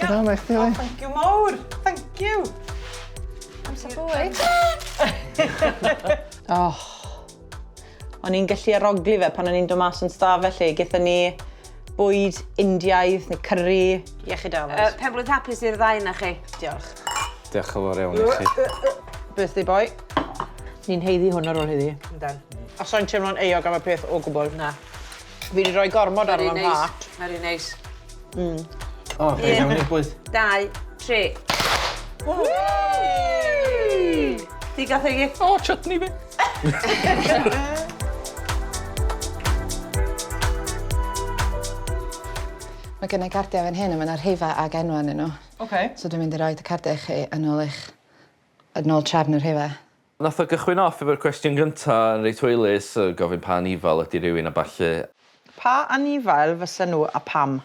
Diolch. Dyna chdi, Oh, thank you mawr. Thank you. Amser bwyd. Oh. O'n i'n gallu arogli fe pan o'n i'n dod mas yn stafell i. Gaethon ni bwyd Indiaidd neu curry. Iechyd da, Uh, Penblwydd hapus i'r ddau na chi. Diolch. Diolch yn fawr iawn i chi. Birthday boy. Ni'n haeddu hwn ar ôl heddi. Yndan. A so'n teimlo'n euog am y peth o gwbl. Na. Fi wedi rhoi gormod ar Very fy neis. mhlât. Very neis. O, rhaid iawn i'r bwyd. 2, 3. Di gath ei... O, chutney fi. Mae gennai cardiau fan hyn a mae 'na rhifau ag enwa arnyn nhw. Oce. So dwi'n mynd i roid y cardiau i chi yn ôl eich yn ôl trefn y rhifau. Nath o gychwyn off efo'r cwestiwn gynta yn reit hwylus, yy gofyn pa anifail ydi rhywun a ballu. Pa anifail fysa nhw a pam?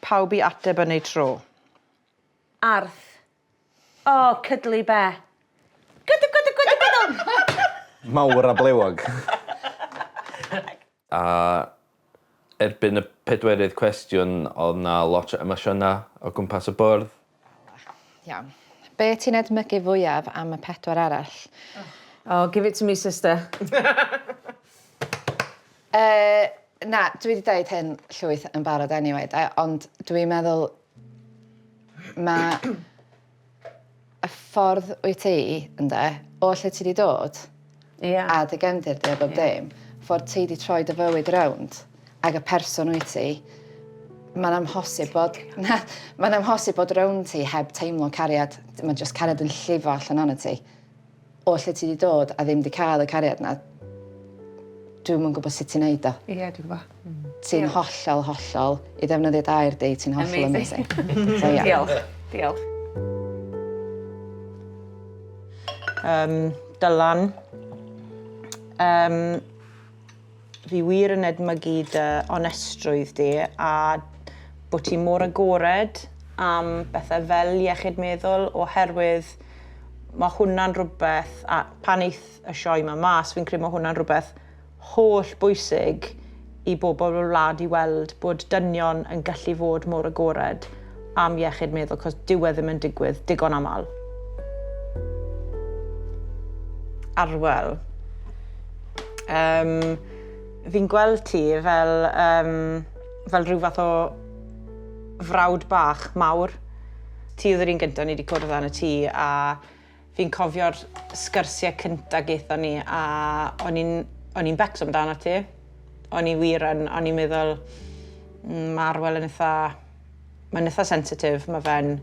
Pawb i ateb yn eu tro. Arth. O, cuddly bear. Gwdw, gwdw, gwdw, gwdw! Mawr a blewog. A erbyn y pedwerydd cwestiwn o'dd 'na lot o emosiyna o gwmpas y bwrdd. Iawn. Be ti'n edmygu fwyaf am y pedwar arall? Oh, give it to me sister. Yy, na, dwi 'di deud hyn llwyth yn barod anyway de, ond dwi'n meddwl ma' y ffordd wyt ti, ynde, o lle ti 'di dod... Ia. ...a dy gefndir di a bob dim, ffordd ti 'di troi dy fywyd rownd ag y person wyt ti, mae'n amhosib bod na, mae'n amhosib bod rownd ti heb teimlo cariad. Mae jyst cariad yn llifo allan ohono ti. O lle ti 'di dod a ddim 'di cael y cariad 'na, dwi'm yn gwybod sut ti'n neud o. Ie, dwi'n gwybod. Ti'n hollol, hollol, i ddefnyddio dy air di, ti'n hollol amazing. So, ia. Diolch. Diolch. Um, Dylan. Um, fi wir yn edmygu dy onestrwydd di a bod ti mor agored am bethau fel iechyd meddwl oherwydd mae hwnna'n rhywbeth, a pan eith y sioe 'ma mas, fi'n credu mae hwnna'n rhywbeth holl bwysig i bobl o'r wlad i weld bod dynion yn gallu fod mor agored am iechyd meddwl, cos dyw e ddim yn digwydd digon aml. Arwel. Um, fi'n gweld ti fel, um, fel rhyw fath o frawd bach mawr. Ti oedd yr un gyntaf ni wedi cwrdd â yn y tŷ a fi'n cofio'r sgyrsiau cynta gaethon ni a o'n i'n o'n i'n becso amdano ti. O'n i wir yn, o'n i'n meddwl ma' Arwel yn itha mae'n itha sensitif, ma' fe'n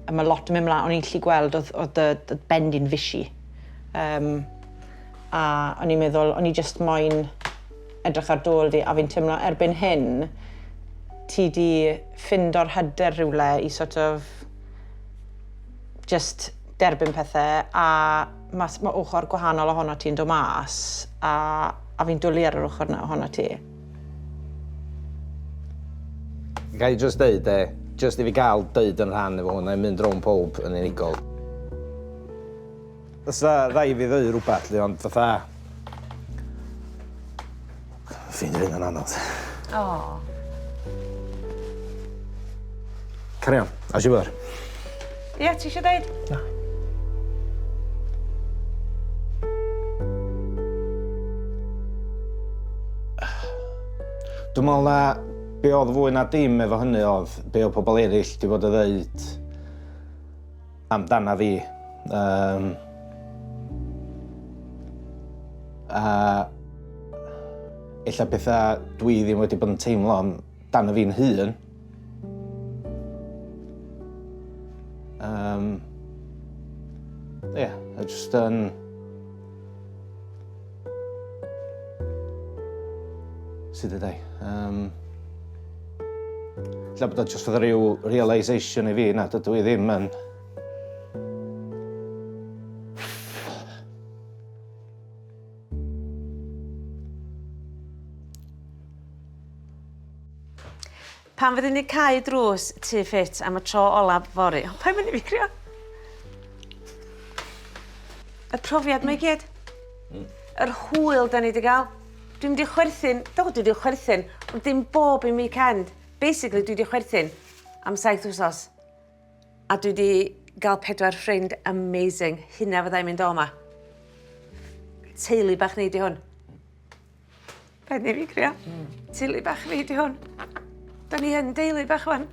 a ma' lot yn mynd mlan, o'n i'n gallu gweld o'dd o'dd dy dy ben di'n fishy. Yym a o'n i'n meddwl o'n i jyst moyn edrych ar d'ôl di a fi'n teimlo erbyn hyn ti 'di ffindo'r hyder rhywle i sort of just derbyn pethe a ma' s- ma' ochr gwahanol ohono ti'n dod mas a a fi'n dwli ar yr ochr 'na ohono ti. Ga i jyst deud de, jyst i fi gael deud yn rhan efo hwn, na'i mynd rownd powb yn unigol. Fysa rhaid fi ddeud rhywbeth 'lly ond fatha... Ffeindio hyn yn anodd. O. Carry on, as you were. Ie, ti eisiau deud? Na. Dwi'n meddwl na be oedd fwy na dim efo hynny oedd be oedd pobl eraill 'di bod yn ddeud amdana fi. Um, a ella pethau dwi ddim wedi bod yn teimlo amdano fi'n hun. Um, ie, yeah, just yn... Sut ydau? Um, Ella bod o jyst fatha ryw realisation i fi na dydw i ddim yn Pan fyddwn ni'n cau drws Tŷ Ffit am y tro olaf fory... O, paid mynd i fi crio! Y profiad 'ma i gyd. Yr hwyl 'da ni 'di gael. Dwi'n mynd i chwerthin, do dwi 'di chwerthin, ond dim bob un weekend. Basically dwi 'di chwerthin am 7 wsos. A dwi 'di gael pedwar ffrind amazing. Hynna fydda i'n mynd o 'ma. Teulu bach ni 'di hwn. Paid neu' fi crio. Teulu bach fi 'di hwn. Da ni yn deulu bach ŵan.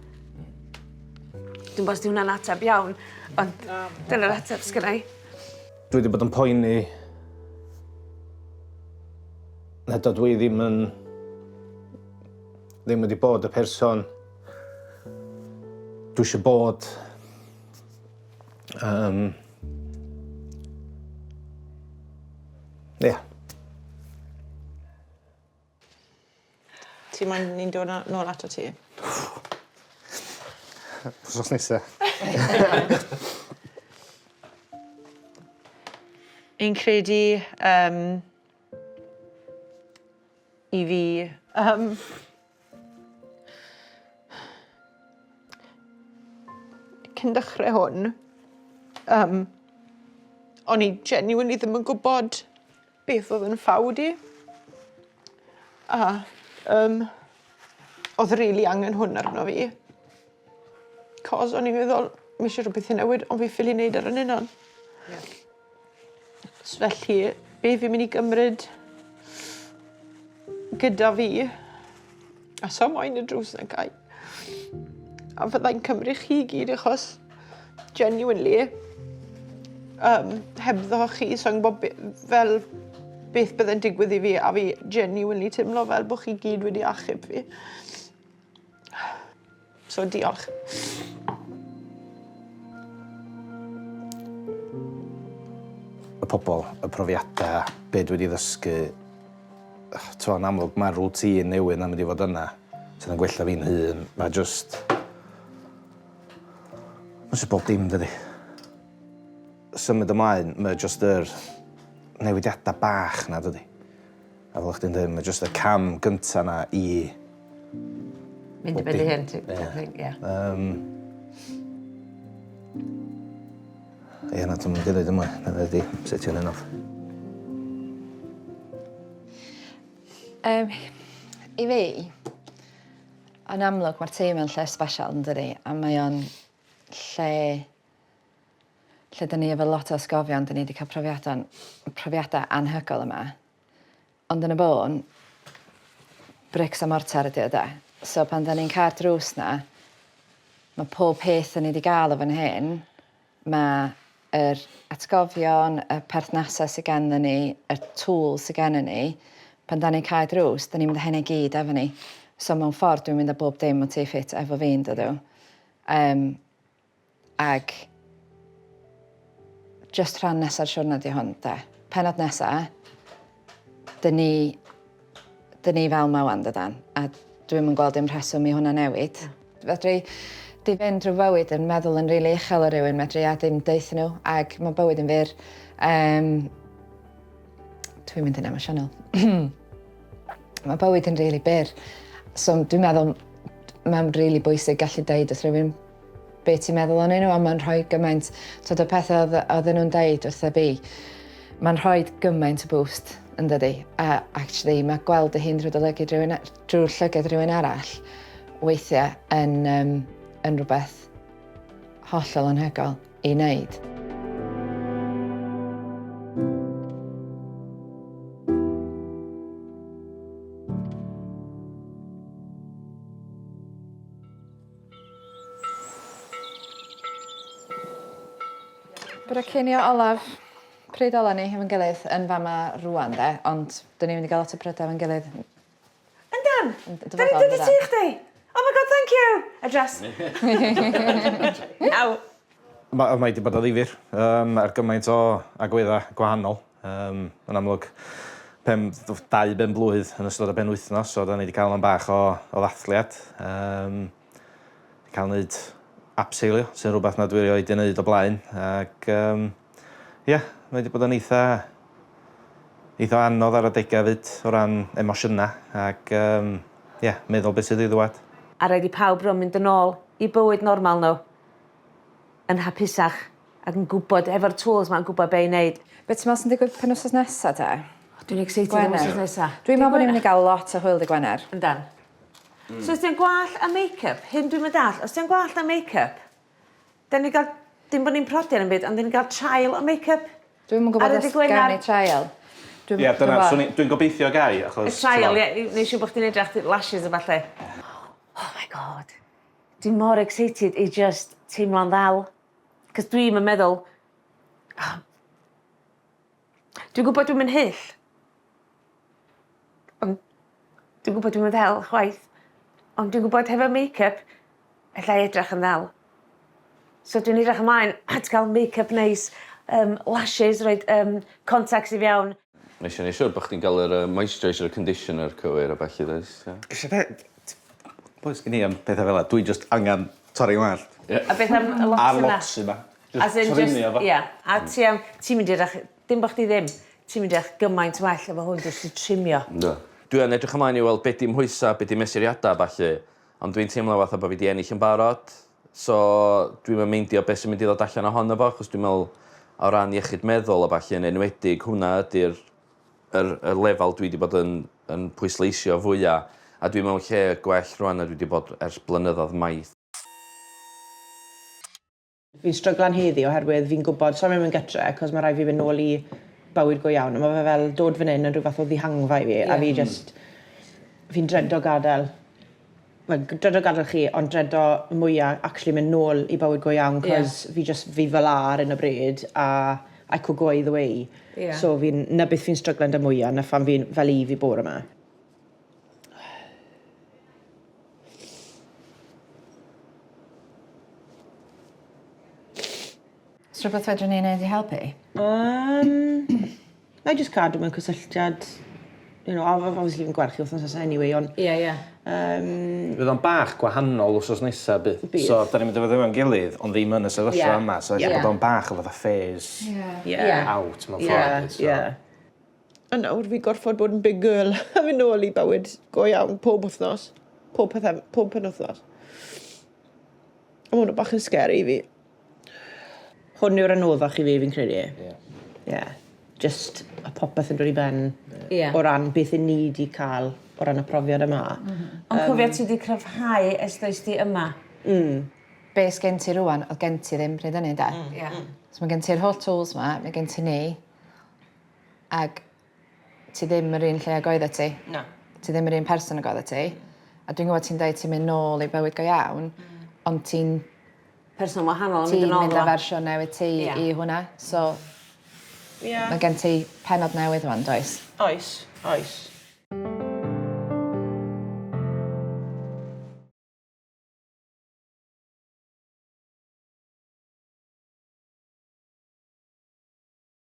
Dwi'm 'bo os 'di hwnna'n ateb iawn, ond dyna'r ateb sgynna i. Dwi wedi bod yn poeni na dydw i ddim yn ddim wedi bod y person dwi eisiau bod. Um, Ia. Ti moyn ni'n dod nôl ato ti? Wsos nesa. Fi'n credu yym i fi yym cyn dechrau hwn yym o'n i genuinely ddim yn gwbod beth o'dd yn ffawd i. A yym o'dd rili angen hwn arno fi. 'C'os o'n i'n meddwl ma' isie rwbeth i newid ond fi ffili neud ar 'yn unan. Ie. So felly be' fi myn' i gymryd gyda fi a so moyn y drws 'na gau. A fyddai'n cymryd chi gyd achos genuinely yym hebddo chi sai'n gwbo be- fel beth bydde'n digwydd i fi a fi genuinely timlo fel bo' chi gyd wedi achub fi. So diolch. Y pobl, y profiadau, be dwi wedi ddysgu, t'mo' yn amlwg ma'r routine newydd 'na mynd i fod yna sydd yn gwella fi'n hun, ma' jyst ma' jyst bob dim dydi? Symud ymlaen, mae jyst yr newidiadau bach 'na dydi? A fel chdi'n dweud, mae jyst y cam gynta 'na i... Mynd i ben dy hun, ti- ie. Yym. Ie, na, dwi'm mynd i ddeud dim mwy. Na i di setio hyn off. Um, I fi, yn amlwg mae'r tîm yn lle special yn dydi, a mae o'n lle lle 'dyn ni efo lot o atgofion 'dyn ni 'di ca'l profiadan profiada anhygol yma. Ond yn y bôn brics a mortar ydi o 'de? So pan 'dan ni'n cau'r drws 'na ma' pob peth 'dan ni 'di ga'l o fan hyn ma' yr atgofion y perthnase sy ganddon ni y tools sy gennyn ni pan 'dan ni'n cau drws 'dan ni'n mynd â hynna i gyd efo ni. So mewn ffordd dwi'n mynd â bob dim o Tŷ Ffit efo fi yndydw? Yym. Ag jyst rhan nesa'r siwrna 'di hwn 'de. Pennod nesa 'dyn ni 'dyn ni fel 'ma 'wan dydan a dwi'm yn gweld dim rheswm i hwnna newid. Fedri di fynd drwy fywyd yn meddwl yn rili uchel o rywun medri a dim deutha nhw ag ma' bywyd yn fyr. Yym dwi'n mynd yn emosiynol. Mae bywyd yn rili byr so dwi'n meddwl mae'n rili bwysig gallu deud wrth rywun be ti'n meddwl ohonyn nhw a mae'n rhoi gymaint t'od y pethe odd oedden nhw'n deud wrtha fi mae'n rhoi gymaint o boost yn dydi? A actually mae gweld dy hun drwy dy lygid rhywun a- drwy'r llygad rhywun arall weithie yn yym yn rhywbeth hollol anhygoel i wneud. Bore cinio olaf, pryd ola ni hefo'n gilydd yn fama rŵan de, ond 'dyn ni'n mynd i ga'l lot o pryda efo'n gilydd. Yndan! Da ni'n dod i tŷ chdi! Oh my god thank you! Address. Aw. Ma' mae 'di bod yn ddifyr yym ar gymaint o agwedda' gwahanol. Yym yn amlwg pen- dau ben-blwydd yn ystod y penwythnos so 'dan ni 'di ca'l 'on bach o o ddathliad. Yym 'di ca'l neud abseilio sy'n rwbath nad dwi erioed 'di neud o blaen ag yym ie mae 'di bod yn eitha eitha anodd ar adega 'fyd o ran emosiyna ag yym ie meddwl be' sydd i ddwad. A raid i pawb rwan mynd yn ôl i bywyd normal nhw yn hapusach ac yn gwybod efo'r tools 'ma yn gwybod be' i neud. Be' ti'n meddwl sy'n digwydd penwsos nesa te? Dwi'n excited am wsos nesa. Dwi'n meddwl bod ni'n mynd i gael lot o hwyl dy Gwener. Yndan. So os ti'n gwallt a make-up, hyn dwi'm yn dallt, os ti'n gwallt a make-up, da ni gael, dim bod ni'n prodi ar yn byd, ond da ni gael trial o make-up. Dwi'm yn gwybod Ar y os dydd Gwener. gawn ni trial. Dwi'm Ie, dyna, dwi'm swn i- dwi'n gobeithio gai, achos... Y trial, ie, neu siŵr bod chdi'n edrych lashes a falle. Oh my god. Dwi'n mor excited i just teimlo'n ddel. Cos dwi'm yn meddwl... Oh. Dwi'n gwybod dwi'm yn hyll. Ond dwi'n gwybod dwi'm yn ddel chwaith. Ond dwi'n gwybod hefo make-up, alla i edrych yn ddel. So dwi'n edrych ymlaen at gael make-up neis, lashes, roid contacts i fewn. Mae eisiau neud siŵr bod chdi'n cael yr moisturiser a conditioner cywir a ballu does? Ie. Eisiau be... Boes gen i am pethau fel 'a, dwi just angen torri ngwallt. A beth am y locsyn A'r 'na? locsyn 'ma. As Just in just, trimio fo. ia. A ti am, ti'n mynd i edrych, dim bo' chdi ddim, ti'n mynd i edrych gymaint well efo hwn jyst i trimio. Yndw. Dwi yn edrych ymlaen i weld be' 'di mhwysa, be' 'di mesuriada a ballu, ond dwi'n teimlo fatha bo' fi 'di ennill yn barod, so dwi'm yn meindio be' sy'n mynd i ddod allan ohono fo, achos dwi'n me'wl o ran iechyd meddwl a ballu yn enwedig hwnna ydi'r yr y lefal dwi 'di bod yn yn pwysleisio fwya, a dwi mewn lle gwell rŵan na dwi 'di bod ers blynyddodd maith. Fi'n stryglan heddi oherwydd fi'n gwybod, so i'n mynd gytre, cos mae rhaid fi fynd nôl i bywyd go iawn. A mae fe fel dod fan hyn yn rhyw fath o ddihangfa i fi, a fi just, fi'n dredo gadael, wel, dredo gadael chi, ond dredo mwya actually mynd nôl i bywyd go iawn, cos fi just, fi fel 'a ar hyn o bryd, a I could go either way. So fi'n, 'na beth fi'n stryglan 'da mwya, 'na pham fi'n fel i fi bore 'ma. Oes rhywbeth fedrwn ni wneud i helpu? Na i jyst cadw mewn cysylltiad. You know, obviously fi'n gweld chi wythnos nesa anyway, ond... Ie, ie. Fydd o'n bach gwahanol wsos nesa bydd. Bydd. So, da ni'n mynd i fod efo'n gilydd, ond ddim yn y sefyllfa yma. So, ella bod o'n bach o fatha phase out mewn ffordd. Ie, ie. A nawr fi gorfod bod yn big girl a mynd nôl i bywyd go iawn pob wythnos. Pob pethe, pob penwythnos. A ma' hwnna bach yn scary i fi. Hwn yw'r anoddach i fi, fi'n credu. Ie. Ie. Just y popeth yn dod i ben. Ie. O ran beth 'yn ni 'di ca'l o ran y profiad yma. Ond cofia ti 'di cryfhau ers does di yma. Be sgen ti rŵan, oedd gen ti ddim pryd hynny, de? Ie. So mae gen ti'r holl tools 'ma, mae gen ti ni, ag ti ddim yr un lle ag oeddet ti. Na. Ti ddim yr un person ag oeddet ti. A dwi'n gwybod ti'n deud ti'n mynd nôl i bywyd go iawn, ond ti'n Person wahanol yn mynd ti'n yn ôl. mynd â fersiwn newydd ti i hwnna. So Ie. mae gen ti pennod newydd rŵan, does? Oes, oes.